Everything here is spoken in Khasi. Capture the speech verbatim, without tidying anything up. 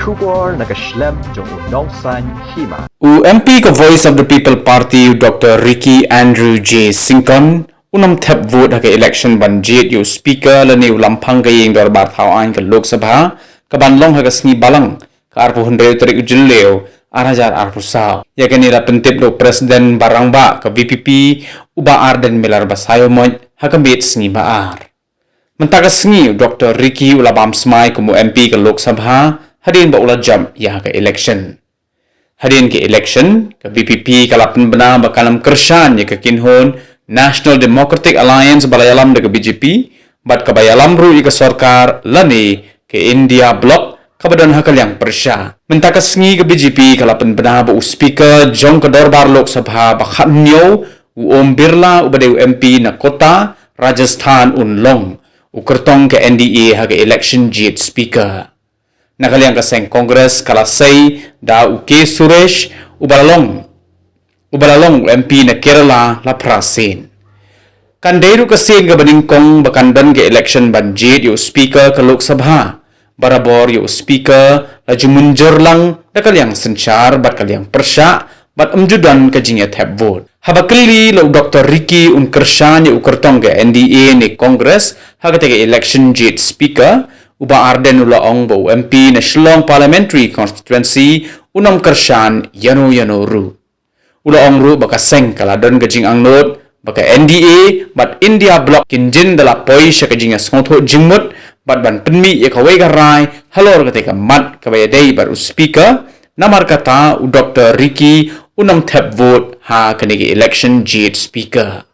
Khubor na ka shlem jong u Nongsaiñ Hima. U M P ka Voice of the People Party, u Doctor Ricky Andrew J Syngkon, u nang thep vote ha ka election ban jied ïa u speaker lane u lamphang ka ïing dorbar thaw aiñ ka Lok Sabha, ka ban long ha ka sngi Balang, ka arphew hynriew tarik u Jylliew, ar hajar arphew saw. Ïa kane la pyntip da u President ba rangbah ka V P P, u Bah Ardent Miller Basaiawmoit, ha ka miet sngi ba ar. Mynta ka sngi u Doctor Ricky u la bam smai kum u M P ka Lok Sabha, hadien ba u la jop ïa ka election. Hadien ka election, ka V P P ka la pynbna ba kan ym kyrshan ïa ka kynhun National Democratic Alliance ba la ïalam da ka B J P, bad kaba ïalam ruh ïa ka sorkar lane ka India Bloc kaba don ha ka liang pyrshah. Mynta ka sngi ka B J P ka la pynbna ba u speaker jong ka dorbar Lok Sabha ba khathynñiew, u Om Birla uba dei u M P na Kota, Rajasthan un long u kyrtong ka N D A ha ka election jied speaker. Na ka liang ka seng Congress ka la sei da u K Suresh uba la long uba la long u M P na Kerala la phra sien. Kan dei ruh ka sien kaba nyngkong ba kan don ka election ban jied ïa u speaker ka Lok Sabha. Barabor ïa u speaker la ju mynjur lang da ka liang synshar bad ka liang pyrshah bad ym ju don ka jingïathep vote. Haba kylli la u Doctor Ricky un kyrshan ïa u kyrtong ka N D A ne Congress ha kata ka election jied speaker, u Bah Ardent u la ong ba u M P na Shillong Parliamentary Constituency un ym kyrshan ïano ïano ruh. U la ong ruh ba ka seng ka la don ka jingangnud ba ka N D A bad India Bloc kin jin da la poi sha ka jingïasngewthuh jingmut bad ban pynmih ïa kawei ka rai halor kata ka mat kaba ïadei bad u speaker. Namar kata u Doctor Ricky u nang thep vote ha kane ka election jied speaker.